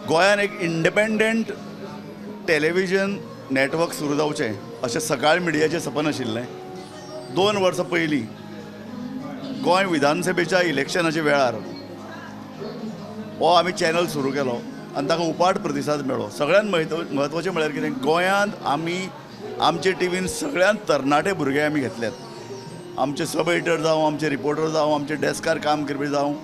गोंयान एक independent television network सुरू जावचें अशें सकाळ मिडियाचें सपन आशिल्लें। 2 वर्सां पयलीं गोंय विधानसभेच्या इलेक्शनाच्या वेळार हो आमी चॅनल सुरू केलो आनी ताका उपाट प्रतिसाद मेळ्ळो। सगळ्यांत म्हत्वाचें म्हळ्यार कितें, गोंयांत आमी आमचे टिवीन सगळ्यांत तरणाटे भुरगे आमी घेतल्यात। आमचे सब एडिटर जावं, आमचे रिपोर्टर जावं, आमचे डेस्कार काम करपी जावं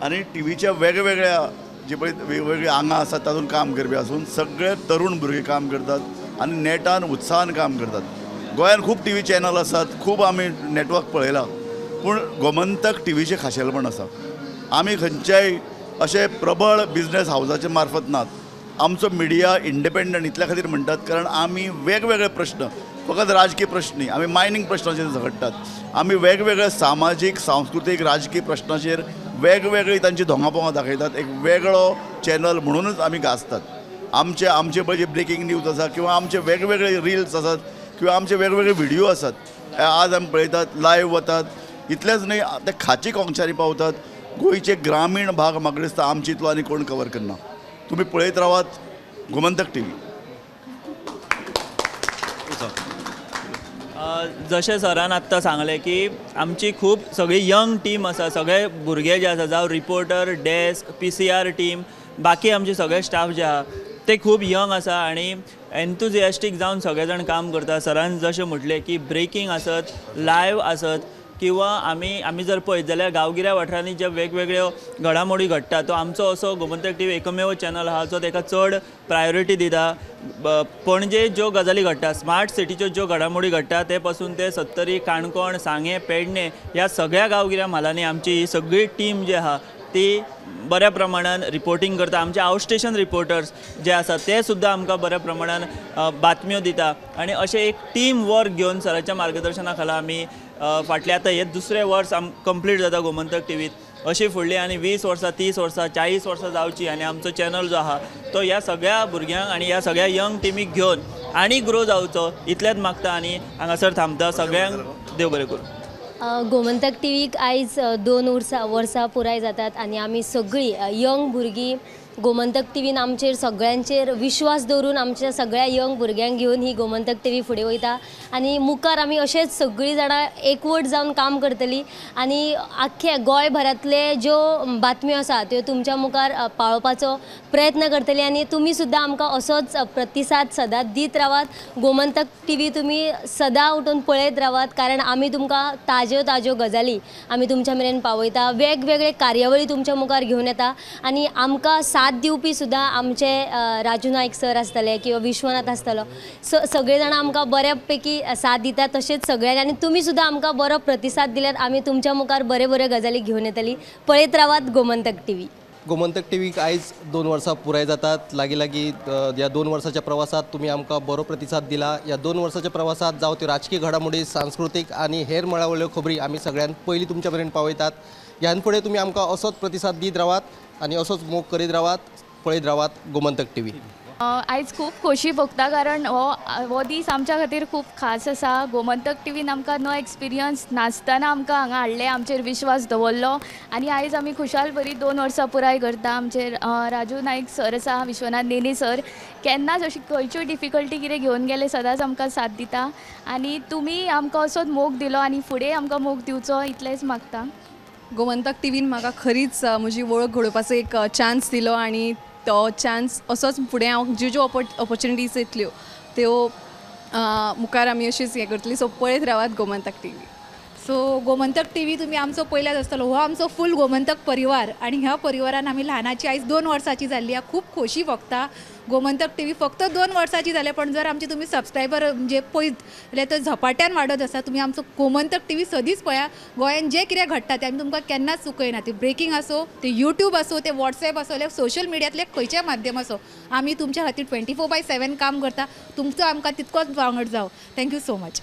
आनी टिवीच्या वेगवेगळ्या जे पळय वेगवेगळीं आंगां आसात तातूंत काम करपी आसून सगळे तरुण भुरगे काम करतात आनी नेटान उत्साहान काम करतात। गोंयांत खूब टी व्ही चॅनल आसात, खूब आमी नेटवर्क पळयला, पूण गोमंतक टिवीचें खाशेलपण आसा। आमी खंयच्याय अशे प्रबळ बिजनेस हावजाचे मार्फत नात। आमचो मिडिया इंडिपेंडंट इतल्या खातीर म्हणटात कारण आमी वेगवेगळे प्रश्न, फकत राजकीय प्रश्न न्ही, आमी मायनींग प्रश्नाचेर झगडटात, आमी वेगवेगळे सामाजीक सांस्कृतीक राजकीय प्रश्नाचेर वेगवेगळी तांची धोंगापोंगां दाखयतात। एक वेगळो चॅनल म्हणूनच आमी गाजतात। आमचे आमचे पळय जे ब्रेकींग न्यूज आसा किंवा आमचे वेगवेगळे रिल्स आसात किंवा आमचे वेगवेगळे व्हिडिओ आसात, आज आमी पळयतात, लायव्ह वतात। इतलेंच न्ही, ते खाची कोंगच्यानी पावतात। गोंयचे ग्रामीण भाग म्हाका दिसता आमचे इतलो आनी कोण कवर करना। तुमी पळयत रावात गोमंतक टीव्ही। जशें सरान आत्तां सांगलें की आमची खूब सगळी यंग टीम आसा, सगळे भुरगे जे आसा, जावं रिपोर्टर, डेस्क, PCR team, बाकी आमचे सगळे स्टाफ जे आहा ते खूब यंग आसा आनी एन्थुजियास्टीक जावन सगळे जाण काम करता। सरान जशें म्हटलें की ब्रेकींग आसत, लायव्ह आसत किंवा आमी आमी जर पळयत जाल्यार गांवगिऱ्या वाठारांनी जे वेगवेगळ्यो घडामोडी घडटा तो आमचो असो गोमंतक टीव्ही एकमेव चॅनल आहा जो ताका चड प्रायोरिटी दिता। पणजे ज्यो गजाली घडटा, स्मार्ट सिटीच्यो ज्यो घडामोडी घडटा ते पासून ते सत्तरी, काणकोण, सांगें, पेडणे ह्या सगळ्या गांवगिऱ्या म्हालांनी आमची ही सगळी टीम जी आहा ती बऱ्या प्रमाणान रिपोर्टींग करता। आमचे आउटस्टेशन रिपोर्टर्स जे आसा ते सुद्दां आमकां बऱ्या प्रमाणान बातम्यो दिता आनी अशें एक टीम वर्क घेवन सराच्या मार्गदर्शना खाला आमी फाटल्या आतां हे दुसरें वर्स आम कंप्लीट जाता गोमंतक टिवीत। अशी फुडली आनी 20 वर्सां, 30 वर्सां, 40 वर्सां जावची आनी आमचो चॅनल जो आहा तो ह्या सगळ्या भुरग्यांक आनी ह्या सगळ्या यंग टिमीक घेवन आनी ग्रो जावचो इतलेंच मागता आनी हांगासर थांबता। सगळ्यांक देव बरें करूं। गोमंतक टीव्हीक आयज 2 वर्सां पुराय जातात आनी आमी सगळीं यंग भुरगीं गोमंतक टीव्हीन आमचेर सगळ्यांचेर विश्वास दवरून आमच्या सगळ्या यंग भुरग्यांक घेवन ही गोमंतक टीव्ही फुडें वयता आनी मुखार आमी अशेंच सगळीं जाणां एकवट जावन काम करतली आनी आख्खे गोंयभरांतले ज्यो बातम्यो आसा त्यो तुमच्या मुखार पावोवपाचो प्रयत्न करतली आनी तुमी सुद्दां आमकां असोच प्रतिसाद सदांच दीत रावात। गोमंतक टीव्ही तुमी सदां उठून पळयत रावात कारण आमी तुमकां ताज्यो ताज्यो गजाली आमी तुमच्या मेरेन पावयता, वेगवेगळे कार्यावळी तुमच्या मुखार घेवन येता आनी आमकां साथ दिवपी सुद्दां आमचे राजू नायक सर आसतले किंवा विश्वनाथ आसतलो, सगळे जाणां आमकां बऱ्यापैकी साथ दितात। तशेंच सगळ्यांनी आनी तुमी सुद्दां आमकां बरो प्रतिसाद दिल्यार आमी तुमच्या मुखार बरे बरे गजाली घेवन येतली। पळयत रावात गोमंतक टीव्ही। गोमंतक टीव्हीक आयज 2 वर्सां पुराय जातात। लागीं लागीं ह्या 2 वर्साच्या प्रवासात तुमी आमकां बरो प्रतिसाद दिला। ह्या 2 वर्साच्या प्रवासात जावं त्यो राजकीय घडामोडी, सांस्कृतीक आनी हेर मळा वयल्यो खबरी आमी सगळ्यांत पयलीं तुमच्या मेरेन पावयतात। ह्यान फुडें तुमी आमकां असोच प्रतिसाद दीत रावात आनी असोच मोग करीत रावात। पळयत रावात गोमंतक टीव्ही। आयज खूब खोशी भोगता कारण हो दीस आमच्या खातीर खूब खास आसा। गोमंतक टीव्हीन आमकां नो एक्सपिरियन्स नासतना आमकां हांगा हाडलें, आमचेर विश्वास दवरलो आनी आयज आमी खुशाल बरी 2 वर्सां पुराय करता। आमचेर राजू नायक सर आसा, विश्वनाथ नेने सर, केन्नाच अशी खंयच्योय डिफिकल्टी कितें घेवन गेले सदांच आमकां साथ दिता आनी तुमी आमकां असोच मोग दिलो आनी फुडें आमकां मोग दिवचो इतलेंच मागता। गोमंतक टीव्हीन म्हाका खरीच म्हजी वळख घडोवपाचो एक चान्स दिलो आनी तो चान्स असोच फुडें हांव ज्यो ज्यो ऑपॉर्च्युनिटीज येतल्यो त्यो मुखार आमी अशीच हें करतली। सो पळयत रावात Gomantak TV. So Gomantak T V तुमी आमचो पयल्याच आसतलो. हो आमचो फूल गोमंतक परिवार आनी ह्या परिवारान आमी ल्हानाची आयज 2 वर्सांची जाल्ली आहा. खूब खोशी भोगता. गोमंतक टी व्ही फक्त 2 वर्सांची जाले, पण जर आमचे तुमी सबस्क्रायबर म्हणजे पळयत जाल्यार तो झपाट्यान वाडत आसा. तुमी आमचो गोमंतक टी व्ही सदींच पळया. गोंयान जें कितें घडटा तें आमी तुमकां केन्नाच चुकयना. ती ब्रेकींग आसूं, ते यूट्यूब आसूं, ते वॉट्सएप आसूं, जाल्यार सोशल मिडियांतले खंयचेय माध्यम आसूं, आमी तुमच्या खातीर 24/7 काम करता. तुमचो आमकां तितकोच वांगड जावं. Thank you so much.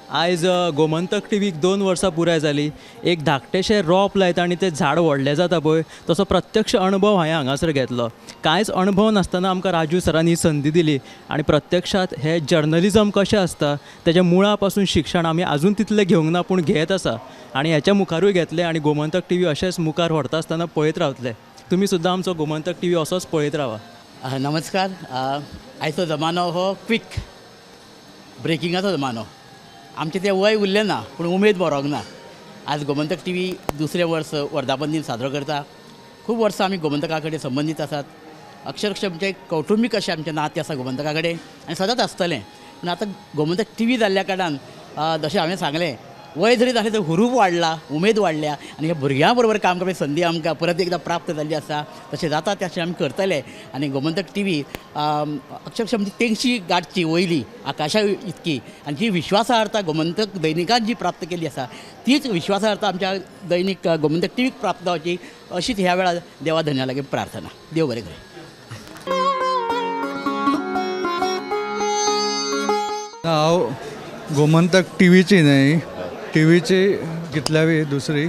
आयज गोमंतक टीव्हीक 2 वर्सां पुराय जाली. एक धाकटेशें रोप लायता आनी तें झाड व्हडलें जाता पळय, तसो प्रत्यक्ष अणभव हांवें हांगासर घेतलो. कांयच अणभव नासतना आमकां राजू सरान ही संदी दिली आनी प्रत्यक्षांत हें जर्नलिजम कशें आसता तेज्या मुळा पासून शिक्षण आमी आजून तितलें घेवंक ना, पूण घेत आसा आनी हेच्या मुखारूय घेतलें आनी गोमंतक टीव्ही अशेंच मुखार व्हरता आसतना पळयत रावतले. तुमी सुद्दां आमचो गोमंतक टीव्ही असोच पळयत रावा. नमस्कार. आयचो जमानो हो क्विक ब्रेकिंगाचो जमानो. आमचें तें वय उरलें ना, पूण उमेद मरोंक ना. आज गोमंतक टी व्ही दुसरें वर्स वर्धापन दिन साजरो करता. खूब वर्सां आमी गोमंतका कडेन संबंदीत आसात. अक्षरक्ष आमचें कौटुंबीक अशें आमचें नातें आसा गोमंतका कडेन आनी सदांच आसतलें. पूण आतां गोमंतक टी व्ही जाल्ल्या कारणान जशें हांवें सांगलें, वय जरी जालें तर हुरूप वाडला, उमेद वाडल्या आनी ह्या भुरग्यां बरोबर काम करपाची संदी आमकां परत एकदां प्राप्त जाल्ली आसा. तशें जाता तशें आमी करतले आनी गोमंतक टी व्ही अक्षरक्ष आमची तेंगशी गांठची वयली आकाशा इतकी आनी जी विश्वासार्हता गोमंतक दैनिकान जी प्राप्त केल्ली आसा तीच विश्वासार्हता आमच्या दैनिक गोमंतक टी व्हीक प्राप्त जावची अशीच ह्या वेळार देवा धन्या लागीं प्रार्थना. देव बरें करूं. हांव गोमंतक टी व्हीची न्हय, टी व्हीची कितल्यावी दुसरी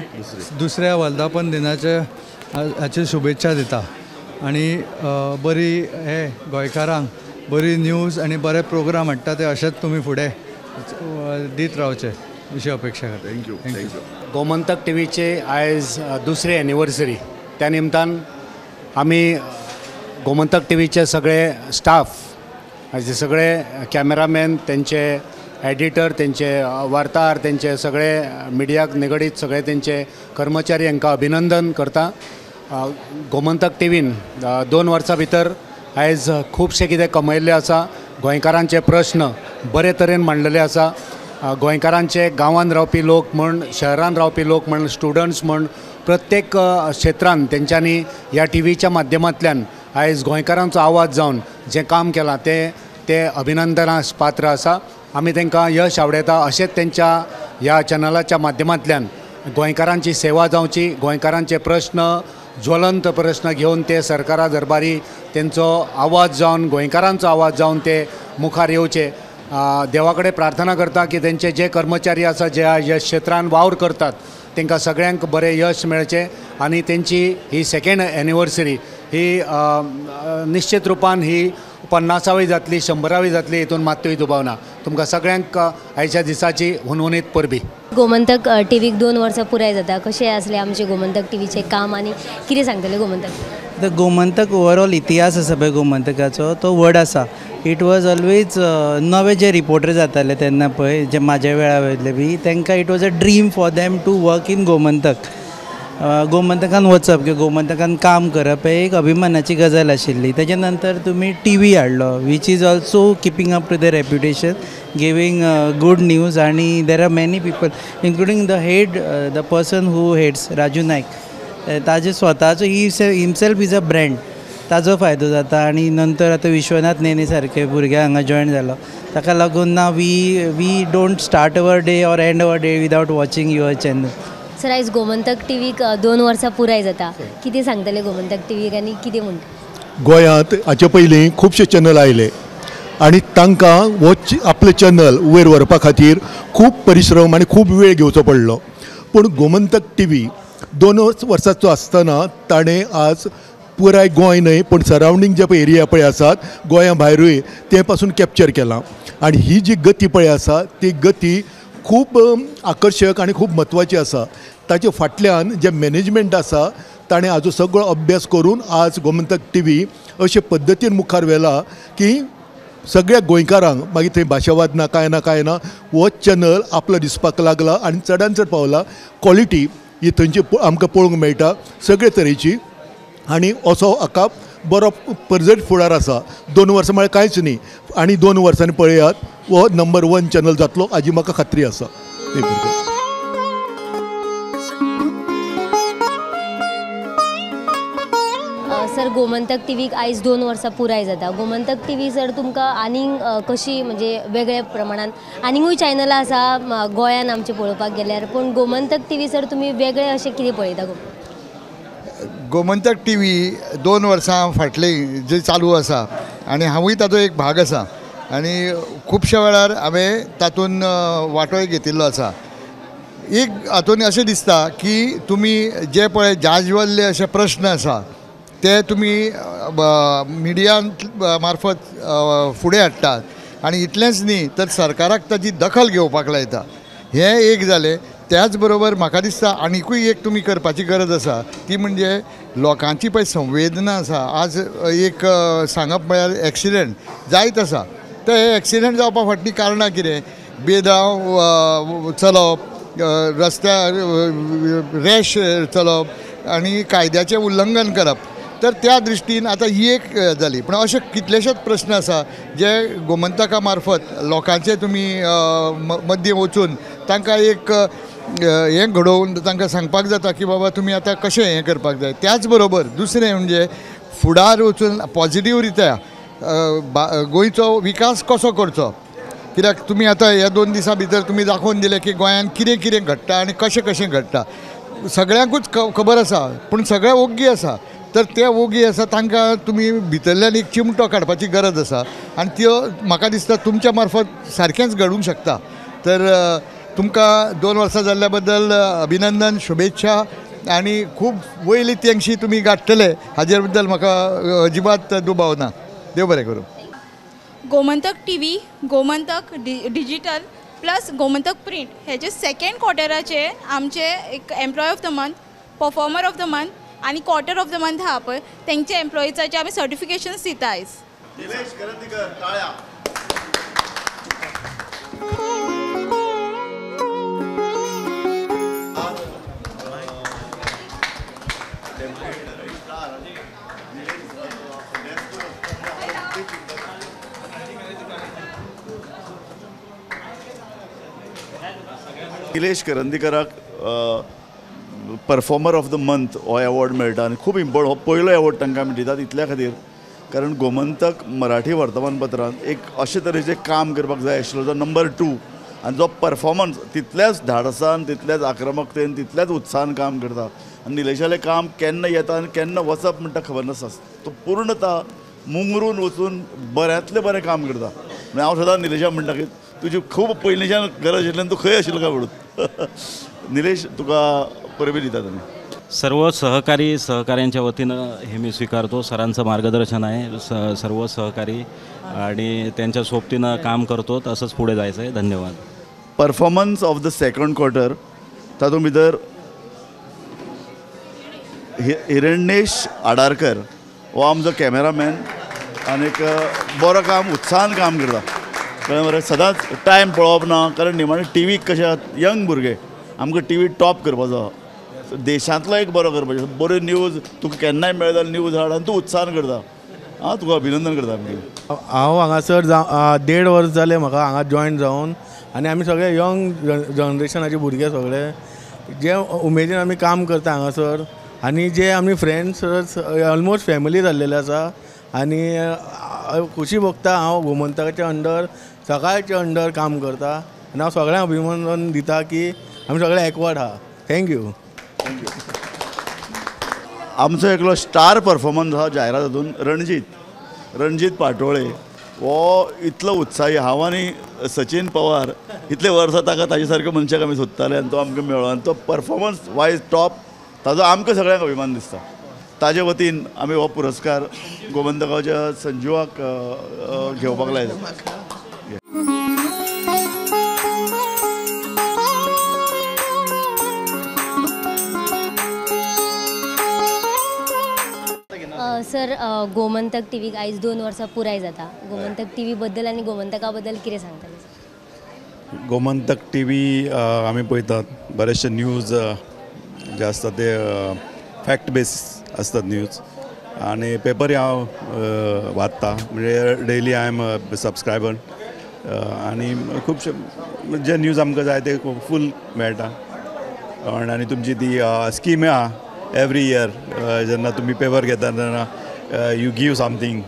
दुसऱ्या वर्धापन दिनाच्या हाची शुभेच्छा दिता आनी बरी हे गोंयकारांक बरी न्यूज आनी बरे प्रोग्राम हाडटा ते अशेंच तुमी फुडें दीत रावचे अशी अपेक्षा करता. Thank you. Thank you. Gomantak T व्हीचे आयज दुसरी एनिवर्सरी, त्या निमतान आमी गोमंतक टी व्हीचे सगळे स्टाफ, सगळे कॅमेरामॅन, तेंचे एडिटर, तेंचे वार्ताहर, तेंचे सगळे मिडियाक निगडीत सगळे तेंचे कर्मचारी हांकां अभिनंदन करता. गोमंतक टी व्हीन 2 वर्सां भितर आयज खुबशें कितें कमयल्लें आसा. गोंयकारांचे प्रश्न बरे तरेन मांडलेले आसा. गोंयकारांचे गांवांत रावपी लोक म्हण, शहरान रावपी लोक म्हण, स्टुडंट्स म्हण, प्रत्येक क्षेत्रान तेंच्यांनी ह्या टी व्हीच्या माध्यमांतल्यान आयज गोंयकारांचो आवाज जावन जें काम केलां तें ते अभिनंदनास पात्र आसा. आमी तांकां यश आवडयता. अशेंच तेंच्या ह्या चॅनलाच्या माध्यमांतल्यान गोंयकारांची सेवा जावची, गोंयकारांचे प्रश्न, ज्वलंत प्रश्न घेवन ते सरकारा दरबारी तेंचो आवाज जावन, गोंयकारांचो आवाज जावन ते मुखार येवचे. देवा कडेन प्रार्थना करता की तेंचे जे कर्मचारी आसा, जे ह्या क्षेत्रान वावर करतात तांकां सगळ्यांक बरें यश मेळचें आनी तेंची ही सेकेंड एनिवर्सरी ही निश्चित रुपान ही 50वी जातली, 100वी जातली हितून मात्तूय दुबाव ना. तुमकां सगळ्यांक आयच्या दिसाची हुनहुनीत परबी. गोमंतक टीव्हीक 2 वर्सां पुराय जाता. कशें आसलें आमचें गोमंतक टीव्हीचें काम आनी कितें सांगतलें गोमंतक? The Gomantak overall इतिहास आसा पळय गोमंतकाचो तो व्हड आसा. It was always नवे जे रिपोर्टर जाताले तेन्ना पळय जे म्हाज्या वेळा वयले बी तांकां it was a dream for them to work in Gomantak. गोमंतकान वचप किंवा गोमंतकान काम करप हें एक अभिमानाची गजाल आशिल्ली. तेच्या नंतर तुमी टी व्ही हाडलो which is also keeping up to the reputation, giving good news. आनी there are many people including the head, the person who heads Raju Naik, ताजे स्वताचो he himself is a brand, ताजो फायदो जाता. आनी नंतर आतां विश्वनाथ नेने सारके भुरगे हांगा जॉयन जालो, ताका लागून ना we don't start our day or end our day without watching your channel. Sir, आयज गोमंतक टीव्हीक 2 वर्सां पुराय जाता. कितें सांगतले गोमंतक टीव्हीक आनी कितें म्हणटा? गोंयांत हाचे पयलीं खुबशे चॅनल आयले आनी तांकां हो आपलें चॅनल वयर व्हरपा खातीर खूब परिश्रम आनी खूब वेळ घेवचो पडलो. पूण गोमंतक टीव्ही 2 वर्सांचो आसतना ताणें आज पुराय गोंय न्हय पूण सरावंडींग जे पळय एरिया पळय आसात गोंया भायरूय तें पासून कॅप्चर केलां आनी ही जी गती पळय आसा ती गती खूब आकर्शक आनी खूब म्हत्वाची आसा. ताचे फाटल्यान जें मॅनेजमेंट आसा ताणें हाजो सगळो अभ्यास करून आज गोमंतक टी व्ही अशे पद्दतीन मुखार व्हेला की सगळ्या गोंयकारांक मागीर थंय भाशावाद ना कांय ना कांय ना हो चॅनल आपलो दिसपाक लागला आनी चडान चड पावला. क्वॉलिटी ही थंयची आमकां पळोवंक मेळटा सगळे तरेची आनी असो हाका बरो परजट फुडार आसा. 2 वर्सां म्हळ्यार कांयच न्ही आनी 2 वर्सांनी पळयात हो नंबर 1 चॅनल जातलो हाजी म्हाका खात्री आसा. गोमंतक टीव्हीक आयज 2 वर्सां पुराय जाता. गोमंतक टीव्ही सर तुमकां आनीक कशी म्हणजे वेगळ्या प्रमाणान आनीकूय चॅनलां आसा गोंयान आमचे पळोवपाक गेल्यार, पूण गोमंतक टीव्ही सर तुमी वेगळे अशें कितें पळयता? गोमंतक टीव्ही 2 वर्सां फाटलीं जी चालू आसा आनी हांवूय ताचो एक भाग आसा आनी खुबश्या वेळार हांवें तातूंत वांटोय घेतिल्लो आसा. एक हातून अशें दिसता की तुमी जे पळय जाजवल्ले अशे प्रश्न आसा ते तुमी मिडिया मार्फत फुडें हाडटात आनी इतलेंच न्ही तर सरकाराक ताची दखल घेवपाक लायता. हें एक जालें. त्याच बरोबर म्हाका दिसता आनिकूय एक तुमी करपाची गरज आसा ती म्हणजे लोकांची पळय संवेदना आसा. आज एक सांगप म्हळ्यार एक्सिडंट जायत आसा, तर हे एक्सिडंट जावपा फाटलीं कारणां कितें? बेदाव चलोवप, रस्त्यार रॅश चलोवप आनी कायद्याचें उल्लंघन करप. तर त्या दृश्टीन आतां ही एक जाली, पूण अशे कितलेशेच प्रश्न आसा जे गोमंतका मार्फत लोकांचे तुमी मदीं वचून तांकां एक हें घडोवन तांकां सांगपाक जाता की बाबा तुमी आतां कशें हें करपाक जाय. त्याच बरोबर दुसरें म्हणजे फुडार वचून पॉझिटीव रित्या गोंयचो विकास कसो करचो, कित्याक तुमी आतां ह्या 2 दिसां भितर तुमी दाखोवन दिलें की गोंयांत कितें कितें घडटा आनी कशें कशें घडटा. सगळ्यांकूच खबर आसा पूण सगळे ओग्गी आसा, तर ते ओगी आसा तांकां तुमी भितरल्यान एक चिमटो काडपाची गरज आसा आनी त्यो म्हाका दिसता तुमच्या मार्फत सारकेंच घडूंक शकता. तर तुमकां 2 वर्सां जाल्ल्या बद्दल अभिनंदन, शुभेच्छा आनी खूब वयली तेंगशी तुमी गांठतले हाजे बद्दल म्हाका अजिबात दुबाव ना. देव बरें करूं. Gomantak TV, Gomantak digital plus Gomantak print हेजे सेकेंड क्वॉर्टराचे आमचे एक employee of the month, performer of the month आनी क्वॉर्टर ऑफ the month आहा पळय तेंचे एम्प्लॉइजाचे आमी सर्टिफिकेशन्स दिता आयज. निलेश करंदीकर, टाळ्या. निलेश करंदीकराक परफॉर्मर ऑफ the month हो एवॉर्ड मेळटा आनी खूब इम्पॉर्टंट हो पयलो एवॉर्ड तांकां आमी दितात इतल्या खातीर, कारण गोमंतक मराठी वर्तमानपत्रांत एक अशे तरेचें काम करपाक जाय आशिल्लो जो नंबर 2 आनी जो परफॉर्मन्स तितल्याच धाडसान, तितल्याच आक्रमकतेन, तितल्याच उत्साहान काम करता. आनी निलेशालें काम केन्ना येता आनी केन्ना वचप म्हणटा खबर नासता, तो पूर्णता मुंगरून वचून बऱ्यांतलें बरें काम करता. आनी हांव सदां निलेशा म्हणटा की तुजी खूब पयलींच्यान गरज आशिल्ली आनी तूं खंय आशिल्लो काय म्हणून. निलेश, तुका परबी दितात आमी. सर्व सहकारी सहकाऱ्यांच्या वतीनं हे मी स्वीकारतो. सरांचं मार्गदर्शन आहे, सर्व सहकारी आणि त्यांच्या सोबतीनं काम करतो, तसंच पुढे जायचं आहे. धन्यवाद. Performance of the second quarter तातूंत भितर हिरण्येश आडारकर हो आमचो कॅमेरामॅन आनीक बरो काम उत्साहान काम करता. कळ्ळें मरे, सदांच टायम पळोवप ना, कारण निमाणें टीव्हीक कशें यंग भुरगे आमकां टीव्ही टॉप करपाचो, देशांतलो एक बरो करपाचो, बऱ्यो न्यूज तुका केन्नाय मेळत जाल्यार न्यूज हाड आनी तूं उत्साहान करता. आं, तुका अभिनंदन करता आमगें. हांव हांगासर 1.5 वर्स जालें म्हाका हांगा जॉयन जावन आनी आमी सगळे यंग जनरेशनाचे भुरगे सगळे जे उमेदीन आमी काम करता हांगासर आनी जे आमी फ्रेंड्स ऑलमोस्ट फॅमिली जाल्लेले आसा आनी खुशी भोगता हांव गोमंतकाच्या अंडर सकाळच्या अंडर काम करता आनी हांव सगळ्यांक अभिनंदन दिता की आमी सगळे एकवट आहा. Thank you. आमचो एकलो स्टार परफॉर्मन्स आहा जायरात हातून रणजीत पाटोळे हो इतलो उत्साही. हांव आनी सचिन पवार इतले वर्सां ताका ताजे सारक्या मनशाक आमी सोदताले आनी तो आमकां मेळ्ळो आनी तो परफॉर्मन्स वायज टॉप, ताजो आमकां सगळ्यांक अभिमान दिसता. ताजे वतीन आमी हो पुरस्कार गोमंतकाच्या संजीवाक घेवपाक लायता. सर, गोमंतक टीव्हीक आयज 2 वर्सां पुराय जाता. गोमंतक टीव्ही बद्दल आनी गोमंतका बद्दल कितें सांगतले? गोमंतक टीव्ही आमी पळयतात, बरेचशे न्यूज जे आसता ते फॅक्ट बेस आसतात न्यूज आनी पेपरय हांव वाचता, म्हणजे डेली I am subscriber आनी खुबशे जे न्यूज आमकां जाय ते फूल मेळटा. आनी तुमची ती स्कीम आहा एवरी इयर जेन्ना तुमी पेपर घेता तेन्ना you give something.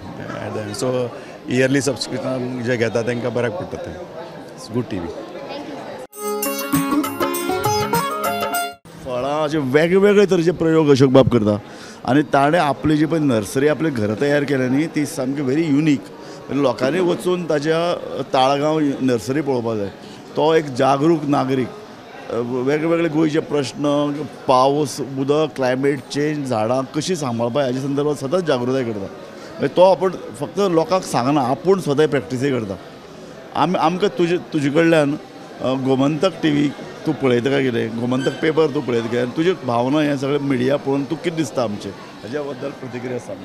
So yearly subscription जे घेता तांकां बऱ्याक पडटा तें. It's good TV. फळां अशे वेगवेगळे तरेचे प्रयोग अशोक बाब करता आनी ताणें आपली जी पळय नर्सरी आपले घरा तयार केल्या न्ही ती सामकी व्हेरी युनीक. लोकांनी वचून ताज्या ताळगांव नर्सरी पळोवपाक जाय. तो एक जागरूक नागरीक, वेगवेगळे गोंयचे प्रश्न, पावस, उदक, क्लायमेट चेंज, झाडां कशी सांबाळपा हाच्या संदर्भात सदांच जागृताय करता. तो आपूण फक्त लोकांक सांगना, आपूण स्वता प्रॅक्टिसूय करता. आमी आमकां तुजे कडल्यान गोमंतक टीव्ही तूं पळयता काय कितें, गोमंतक पेपर तूं पळयता काय, तुजी भावना हें सगळें मिडिया पळोवन तूं कितें दिसता आमचें हाज्या बद्दल प्रतिक्रिया सांग.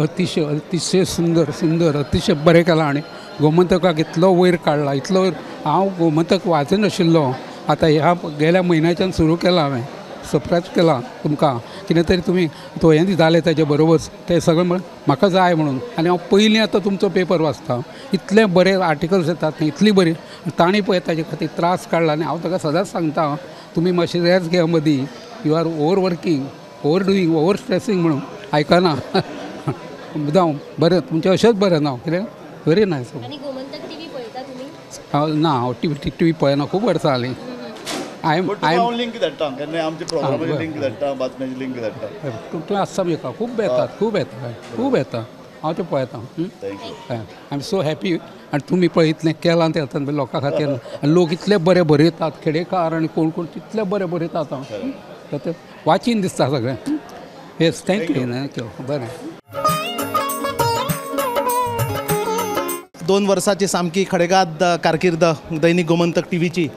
अतिशय अतिशय सुंदर सुंदर अतिशय बरें केलां आनी गोमंतकाक इतलो वयर काडला, इतलो वयर. हांव गोमंतक वाचनाशिल्लो, आतां ह्या गेल्या म्हयन्याच्यान सुरू केलां हांवें, सरप्रायज केलां तुमकां कितें तरी तुमी हें जालें ताजे बरोबर तें सगळें म्हाका जाय म्हणून. आनी हांव पयलीं आतां तुमचो पेपर वाचता, इतले बरे आर्टिकल्स येतात न्ही, इतली बरी तांणी पळय ताजे खातीर त्रास काडला. आनी हांव ताका सदांच सांगता तुमी मातशी रेस्ट घेया मदीं, you are over working, over doing, over stressing म्हणून आयकना. जावं बरें तुमचें अशेंच बरें ना कितें व्हेरी नायस. ना हांव टी व्ही पळयना खूब वर्सां जालीं. हांव लिंक धाडटा केन्ना आमच्या प्रोग्रामाची लिंक धाडटा, बातम्याची लिंक धाडटा. तूं आसता म्हाका खूब येतात, खूब येता, खूब येता, हांव तें पळयता. I am so happy. आनी तुमी पळय इतलें केलां तें आतां लोकां खातीर, आनी लोक इतले बरे बरयतात, खेडेकार आनी कोण कोण तितले बरे बरयतात, हांव तें वाचीन दिसता सगळें. Yes, thank you, thank you, बरें. 2 वर्साची सामकी खडेगाद कारकीर्द दैनिक गोमंतक टीव्हीची,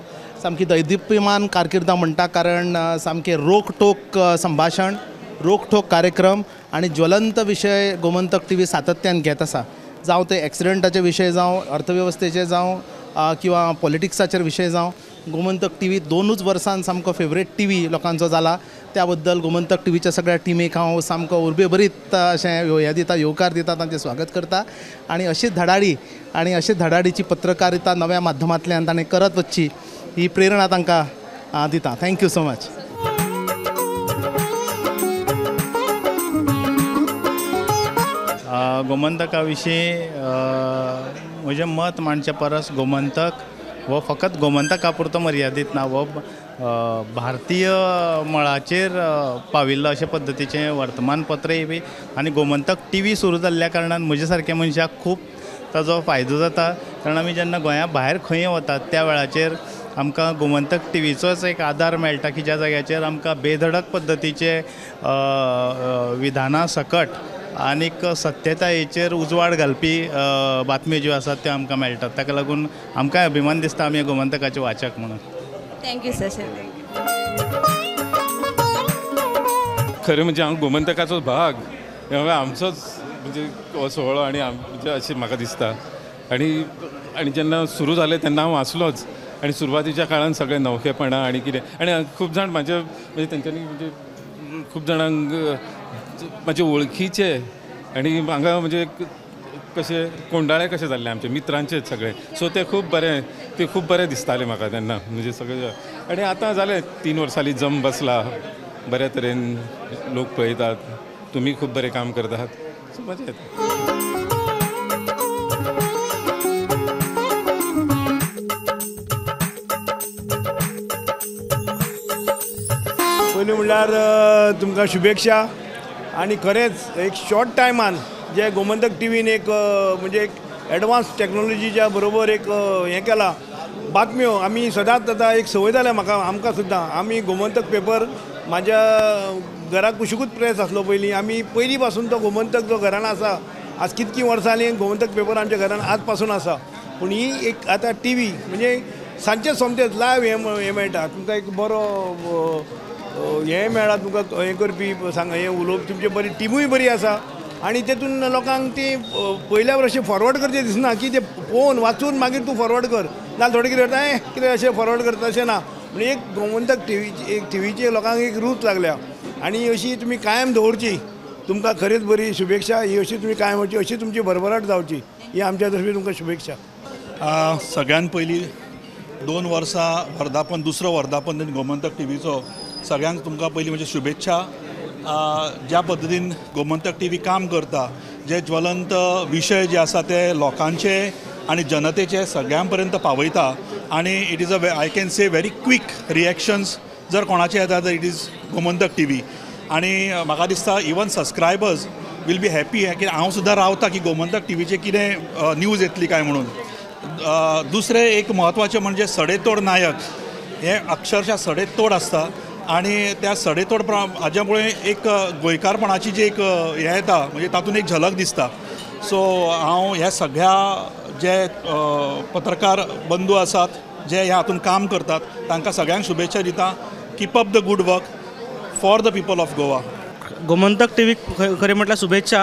सामकी दैदिप्यमान कारकीर्द म्हणटा, कारण सामकें रोखठोक संभाशण, रोखठोक कार्यक्रम आनी ज्वलंत विशय गोमंतक टीव्ही सातत्यान घेत आसा. जावं ते एक्सिडंटाचे विशय जावं, अर्थवेवस्थेचे जावं किंवा पॉलिटिक्साचेर विशय जावं, गोमंतक टीव्ही 2 वर्सान सामको फेवरेट टीव्ही लोकांचो जाला. त्या बद्दल गोमंतक टीव्हीच्या सगळ्या टिमीक हांव सामको उर्बेभरीत अशें हें दिता, येवकार दिता, तांचें स्वागत करता. आनी अशीच धडाडी आनी अशीच धडाडीची पत्रकारिता नव्या माध्यमांतल्यान ताणें करत वचची ही प्रेरणा तांकां दिता. Thank you so much. गोमंतका विशीं म्हजें मत मांडचे परस गोमंतक हो फकत गोमंतका पुरतो मर्यादीत ना, हो भारतीय मळाचेर पाविल्लो अशे पद्दतीचें वर्तमानपत्रय बी आनी गोमंतक टीव्ही सुरू जाल्ल्या कारणान म्हजे सारक्या मनशाक खूब ताजो फायदो जाता. कारण आमी जेन्ना गोंया भायर खंय वतात त्या वेळाचेर आमकां गोमंतक टीव्हीचोच एक आदार मेळटा की ज्या जाग्याचेर आमकां बेधडक पद्दतीचे विधानां सकट आनीक सत्यतायेचेर उजवाड घालपी बातम्यो ज्यो आसात त्यो आमकां मेळटात. ताका लागून आमकांय अभिमान दिसता आमी गोमंतकाचे वाचक म्हणून. Thank you sir. खरें म्हणजे हांव गोमंतकाचो भाग, आमचोच म्हणजे हो सुवाळो आनी म्हणजे अशें म्हाका दिसता. आनी आनी जेन्ना सुरू जालें तेन्ना हांव आसलोच आनी सुरवातीच्या काळान सगळें नवखेपणां आनी कितें आनी खूब जाण म्हाजे म्हणजे तेंच्यांनी म्हणजे खूब जाणांक म्हाजे वळखीचे आनी हांगा म्हणजे कशें कोंडाळे कशें जाल्ले आमचे मित्रांचेच सगळे, सो ते खूब बरें, ते खूब बरें दिसतालें म्हाका तेन्ना म्हणजे सगळें. आनी आतां जालें 3 वर्सांनी जम बसला, बऱ्या तरेन लोक पळयतात, तुमी खूब बरें काम करतात, सो मजा येता. पयलीं म्हणल्यार तुमकां शुभेच्छा. आनी खरेंच एक शॉर्ट टायमान जे गोमंतक टीव्हीन एक म्हणजे एक एडवान्स टॅक्नोलॉजीच्या बरोबर एक हें केलां. बातम्यो आमी सदांच आतां एक संवय जाल्या म्हाका, आमकां सुद्दां. आमी गोमंतक पेपर म्हाज्या घरा कुशिकूच प्रेस आसलो पयलीं, आमी पयलीं पासून तो गोमंतक जो घरान आसा, आज कितकीं वर्सां जालीं गोमंतक पेपर आमच्या घरान आज पासून आसा. पूण ही एक आतां टीव्ही म्हणजे सांजचें सोमतेंच लायव हें मेळटा तुमकां, एक बरो हें मेळ्ळा तुमकां हें करपी सांग हें उलोवप, तुमची बरी टिमूय बरी आसा आनी तेतून लोकांक ती पयल्या अशें फॉरवर्ड करचें दिसना की ते पळोवन वाचून मागीर तूं फॉरवर्ड कर, ना थोडे कितें करता हें कितें अशें फॉरवर्ड करता अशें ना. म्हणजे एक गोमंतक टीव्हीची एक टीव्हीची लोकांक एक रूच लागल्या आनी अशी तुमी कायम दवरची. तुमकां खरेंच बरी शुभेच्छा, ही अशी तुमी कायम वचची, अशी तुमची भरभराट जावची ही आमच्या तर्फे तुमकां शुभेच्छा. सगळ्यान पयलीं 2 वर्सां वर्धापन, दुसरो वर्धापन दिन गोमंतक टीव्हीचो सगळ्यांक तुमकां पयलीं म्हणजे शुभेच्छा. ज्या पद्दतीन गोमंतक टी व्ही काम करता, जे ज्वलंत विशय जे आसा ते लोकांचे आनी जनतेचे सगळ्यां पर्यंत पावयता आनी it is a I can say very quick reactions जर कोणाचे येता तर it is Gomantak T V. आनी म्हाका दिसता even subscribers will be happy की हांव सुद्दां रावता की गोमंतक टी व्हीचे कितें न्यूज येतली काय म्हणून. दुसरें एक म्हत्वाचें म्हणजे सडेतोड नायक हे अक्षरशः सडेतोड आसता आनी त्या सडेतोड हाज्या मुळे एक गोंयकारपणाची जी एक हें येता म्हणजे तातूंत एक झलक दिसता. सो हांव ह्या सगळ्या जे पत्रकार बंधू आसात जे ह्या हातून काम करतात तांकां सगळ्यांक शुभेच्छा दिता. Keep up the good work for the people of Goa. Gomantak T व्हीक खरें म्हटल्यार शुभेच्छा.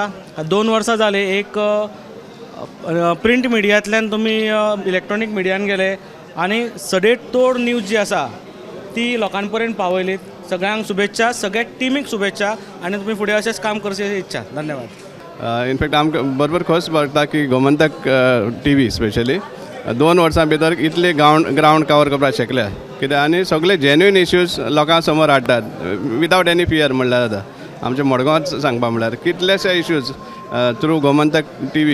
2 वर्सां जाले एक प्रिंट मिडियांतल्यान तुमी इलेक्ट्रॉनीक मिडियान गेले आनी सडेतोड न्यूज जी आसा ती लोकां पर्यंत पावयली. सगळ्यांक शुभेच्छा, सगळ्या टिमीक शुभेच्छा आनी तुमी फुडें अशेंच काम करचें अशी इच्छा. धन्यवाद. इनफॅक्ट आमकां बरोबर खोस भोगता की गोमंतक टी व्ही स्पेशली 2 वर्सां भितर इतले ग्रावंड कवर करपाक शकल्या कित्याक आनी सगळे जेन्युइन इश्यूज लोकां समोर हाडटात विदावट एनी फियर म्हणल्यार जाता. आमच्या मडगांवांत सांगपा म्हणल्यार कितलेशे issues through Gomantak T V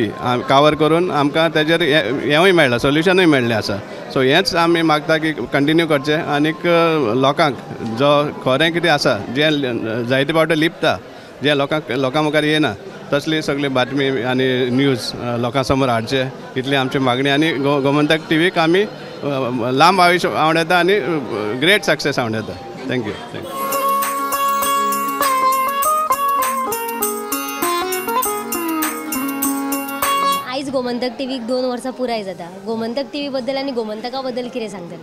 cover करून आमकां तेजेर हेंवूय मेळ्ळां, सोल्युशनूय मेळ्ळें आसा. सो हेंच आमी मागता की कंटिन्यू करचें आनीक लोकांक जो खरें कितें आसा जें जायते फावटी लिपता जें लोकां मुखार येना तसली सगळी बातमी आनी न्यूज लोकां समोर हाडचे इतली आमची मागणी. आनी गोमंतक टी व्हीक आमी लांब आयुश्य आवडटा आनी ग्रेट सक्सेस आवडटा. Thank you. Thank you. आयज गोमंतक टी व्हीक 2 वर्सां पुराय जाता. गोमंतक टी व्ही बद्दल आनी गोमंतका बद्दल कितें सांगतले?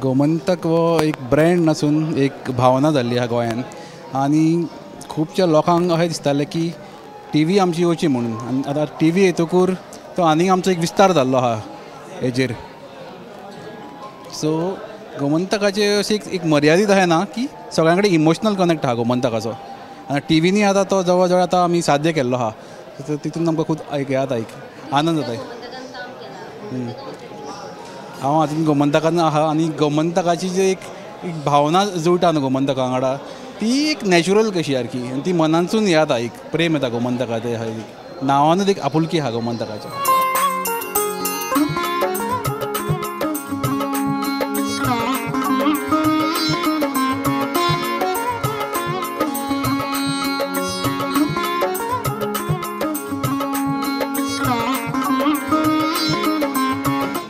गोमंतक हो एक ब्रँड नासून एक भावना जाल्ली आहा गोंयान आनी खुबच्या लोकांक अशें दिसतालें की टी व्ही आमची येवची म्हणून आनी आतां टी व्ही येतकूर तो आनीक आमचो एक विस्तार जाल्लो आहा हेजेर. सो गोमंतकाचे अशी एक मर्यादीत अशें ना की सगळ्यां कडेन इमोशनल कनेक्ट आहा गोमंतकाचो आनी टी व्हीनी आतां तो जवळ जवळ आतां आमी साध्य केल्लो आहा. तितून आमकां खूब एक येता एक आनंद जाता. हांव आजून गोमंतकान आहा आनी गोमंतकाची जी एक भावना जुळटा न्हू गोमंतका वांगडा ती एक नॅचरल कशी सारकी आनी ती मनांतसून येता, एक प्रेम येता गोमंतकाचें, नांवानूच एक आपुलकी आहा गोमंतकाच्या.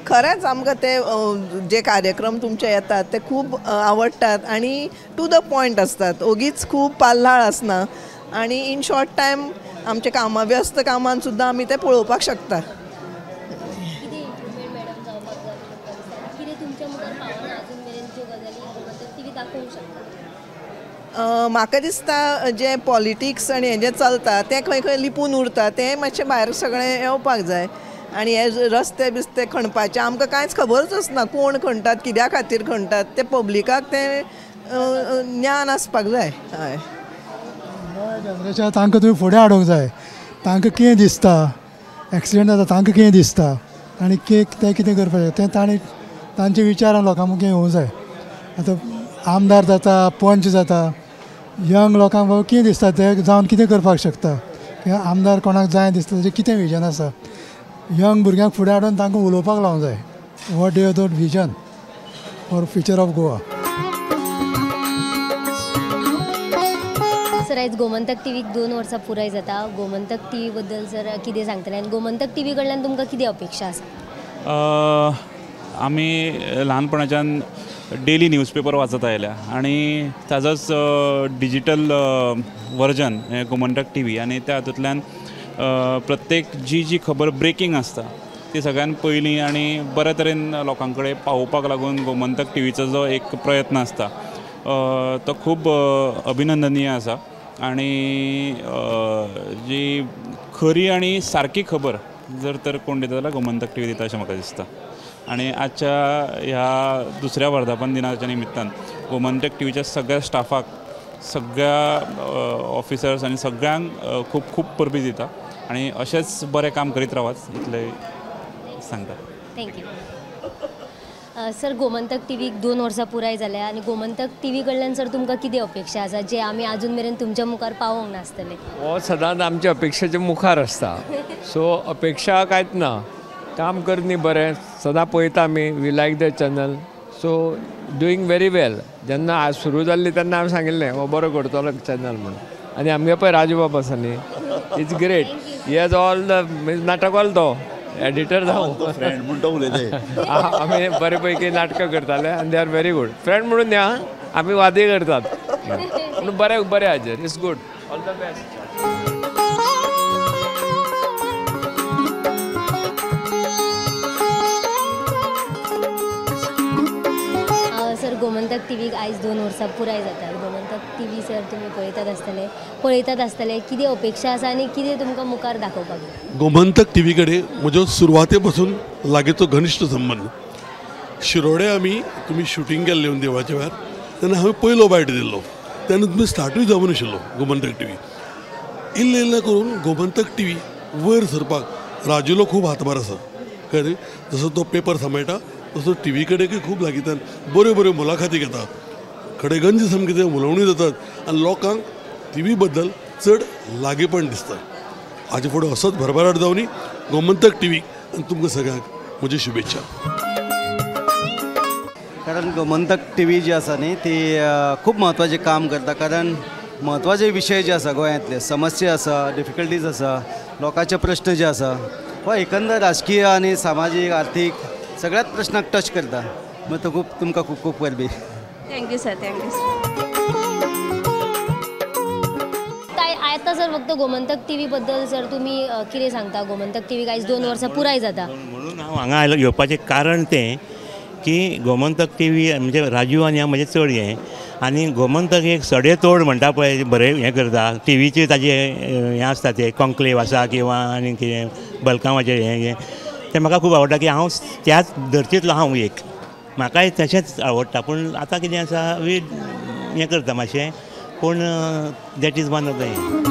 खरेंच आमकां ते जे कार्यक्रम तुमचे येतात ते खूब आवडटात आनी टू the point आसतात, ओगीच खूब पाल्हाळ आसना आनी इन शॉर्ट टायम आमच्या कामा व्यस्त कामान सुद्दां आमी ते पळोवपाक शकता. म्हाका दिसता जें पॉलिटिक्स आनी हें जें चलता तें खंय खंय लिपून उरता, तें मातशें भायर सगळें येवपाक जाय. आनी हे रस्ते बिस्ते खणपाचे आमकां कांयच खबरच आसना, कोण खणटात, कित्या खातीर खणटात, तें पब्लिकाक तें ज्ञान आसपाक जाय. हय, जनरेशन तांकां तुमी फुडें हाडूंक जाय. तांकां कितें दिसता, एक्सिडंट जाता तांकां कितें दिसता आनी तें कितें करपाचें तें तांणी तांच्या विचारान लोकां मुखार येवंक जाय. आतां आमदार जाता, पंच जाता, यंग लोकांक बाबा कितें दिसता तें जावन कितें करपाक शकता, किंवा आमदार कोणाक जाय दिसता तेजें कितें विजन आसा, यंग भुरग्यांक फुडें हाडून तांकां उलोवपाक लावंक जाय. What is the vision for future of Goa. Sir, आयज गोमंतक टी व्हीक 2 वर्सां पुराय जाता. गोमंतक टी व्ही बद्दल सर कितें सांगतले आनी गोमंतक टी व्ही कडल्यान तुमकां कितें अपेक्षा आसा? आमी ल्हानपणाच्यान डेली न्यूजपेपर वाचत आयल्या आनी ताजोच डिजिटल वर्जन हें गोमंतक टी व्ही आनी त्या हातूंतल्यान प्रत्येक जी जी खबर ब्रेकींग आसता ती सगळ्यान पयलीं आनी बऱ्या तरेन लोकां कडेन पावोवपाक लागून गोमंतक टी व्हीचो जो एक प्रयत्न आसता तो खूब अभिनंदनीय आसा आनी जी खरी आनी सारकी खबर जर तर कोण दिता जाल्यार गोमंतक टी व्ही दिता अशें म्हाका दिसता. आनी आजच्या ह्या दुसऱ्या वर्धापन दिनाच्या निमित्तान गोमंतक टी व्हीच्या सगळ्या स्टाफाक, सगळ्या ऑफिसर्स आनी सगळ्यांक खूब खूब परबीं दिता आनी अशेंच बरें काम करीत रावात इतलें सांगता. Thank you. सर, गोमंतक टीव्हीक 2 वर्सां पुराय जाल्या आनी गोमंतक टीव्ही कडल्यान सर तुमकां कितें अपेक्षा आसा जे आमी आजून मेरेन तुमच्या मुखार पावोंक नासतले? हो सदांच आमच्या अपेक्षेच्या मुखार आसता, सो अपेक्षा कांयच ना. काम कर न्ही बरें, सदां पळयता आमी, we like the channel, so doing very well. जेन्ना आज सुरू जाल्ली तेन्ना हांवें सांगिल्लें हो बरो करतलो चॅनल म्हणून. आनी आमगे पळय राजू बाब आसा न्ही, it's great, he has all the नाटकवालो, तो एडिटर जावं फ्रेंड म्हणून तो उलयते. आमी बरे पैकी नाटकां करताले आनी they are very good friend म्हणून न्ही, आमी वादय करतात पूण बरें बरें हाजेर. It's good, all the best. Sir, Gomantak टीव्हीक आयज 2 वर्सां पुराय जातात. गोमंतक टीव्ही सर तुमी पळयतात आसतले, कितें अपेक्षा आसा आनी कितें तुमकां मुखार दाखोवपाक जाय? गोमंतक टीव्ही कडेन म्हजो सुरवाते पासून लागींचो घनिश्ट संबंद. शिरोडे आमी तुमी शुटींग केल्लें देवळाच्या वेळार तेन्ना हांवें पयलो बायट दिल्लो, तेन्ना तुमी स्टार्टूय जावूं नाशिल्लो गोमंतक टीव्ही. इल्लें इल्लें करून गोमंतक टीव्ही वयर सरपाक राजूलो खूब हातभार आसा. कळ्ळें, जसो तो पेपर सांबाळटा तसो टीव्ही कडेन खूब लागींच्यान बऱ्यो बऱ्यो मुलाखती घेता, खडेगंज सामकें ते उलोवणी जातात आनी लोकांक टीव्ही बद्दल चड लागींपण दिसता. हाजे फुडें असोच भरभराट जावनी गोमंतक टीव्ही आनी तुमकां सगळ्यांक म्हजी शुभेच्छा. कारण गोमंतक टीव्ही जी आसा न्ही ती खूब म्हत्वाचें काम करता, कारण म्हत्वाचे विशय जे आसा गोंयांतले, समस्या आसा, डिफिकल्टीज आसा, लोकांचे प्रश्न जे आसा, हो एकंदर राजकीय आनी सामाजीक आर्थीक सगळ्याच प्रश्नाक टच करता. मग तो खूब तुमकां खूब खूब परबी. Thank you sir, thank you sir. आतां सर फक्त गोमंतक टीव्ही बद्दल सर तुमी कितें सांगता? गोमंतक टीव्ही आयज 2 वर्सां पुराय जाता म्हणून हांव हांगा आयलो येवपाचें कारण तें की गोमंतक टीव्ही म्हणजे राजू आनी हांव म्हजें चड हें, आनी गोमंतक एक सडेतोड म्हणटा पळय बरें हें करता टीव्हीचेर ताजें हें आसता तें कॉन्क्लेव आसा किंवां आनी कितें बलकांवाचें हें तें म्हाका खूब आवडटा की हांव त्याच धर्तींतलो हांव एक, म्हाकाय तशेंच आवडटा. पूण आतां कितें आसा वी हें करता मातशें, पूण that is one of the.